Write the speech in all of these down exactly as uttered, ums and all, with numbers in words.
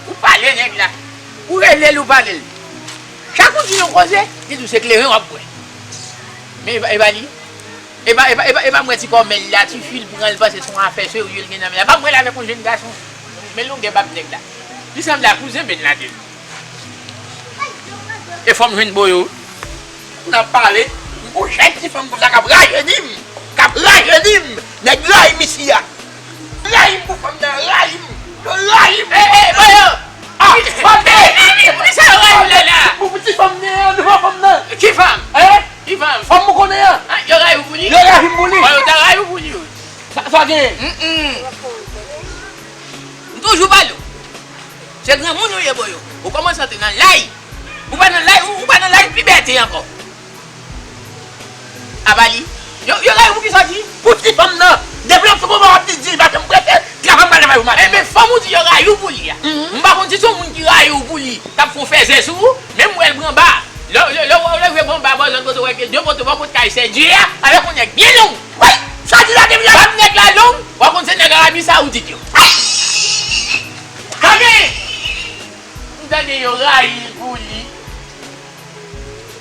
Ou pale nèg la. Ou rele l, ou pale l. Chak ou di yon koze, li di w se kleren w ap bwè. Men e pa, e pa li. E pa, e pa, e pa, e pa m wè ti kòmèl la, ti fi l pran l panse se yon afè serye l gen nan men l la. Pa m wè l avèk yon jèn gason. Men longè bab nèg la. Li sanble ak kouzen Ben Laden. E fò m jwenn Boyo. N ap pale, m gon jèn ti fanm konsa k ap rajeni m, k ap rajeni m. Nèg rayi m isi a. Rayi m pou fanm nan, rayi m. Yo rayi m. Eh, eh, Boyo! Ah, fanm nan! Poukisa yo rayi w la, la? Pou ti fanm nan, devan fanm nan. Ki fanm? Eh? Ki fanm? Fanm ou konnen an. Ah, yo rayi w pou li? Yo rayi m pou li. Bon, yo ta rayi w pou li, wi. Sa, sa gen? Mm, mm. M toujou pale w. Se granmoun ou ye, Boyo. Ou kòmanse antre nan lay. Ou pa nan lay, ou, ou pa nan lay pibète ankò. Apa li? Yo, yo rayi w pou kisa w di? Pou ti fanm nan. Depi lòt sou moman w ap di, di, pa janm prese, travay m pral travay pou maten. Enben, fanm ou di yo rayi w pou li a. M pa konn si se yon moun ki rayi w pou li, t ap fè yon fèzè sou ou, men m wè l pran ba. Lè, lè, lè, lè w rive pran ba bò lòt kote, w wè ke de kote, bò kot kay Sèdye a, avèk yon nèg byen long. Woy! Sa di la depi la. Bab nèg la long, w ap konn se nèg Arabi Sawoudit yo. Tande! M tande yo rayi l pou li.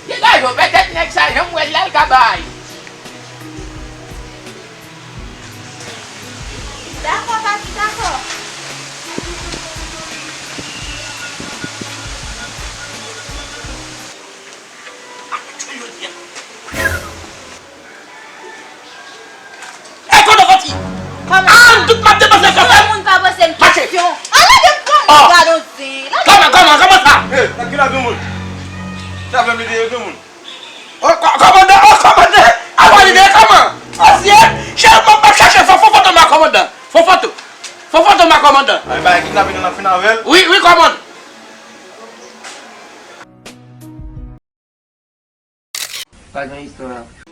Degaje w, pètèt nèg sa, jan m wè l la, l ka bay. Dakò, papi, dakò. E kote w soti? Kòman? Ah, m tout m ap depanse sou fè. Moun pa poze m kesyon. Mache. Ala de fanm, oh, gade yon zen. Kòman, kòman, kòman sa? Eh, nan ki la gen moun? Sa fè m lide yo gen moun. Oh, kò-, kòmandan, oh, kòmandan. Apa lide kòman? Ansyen, chè, m ap chache fò, fò foto m ak kòmandan. Fò foto. Fò foto m ak kòmandan. Ay, bay kidnapin nan fin avè l. Wi, wi, kòmandan. Pa gen istwa.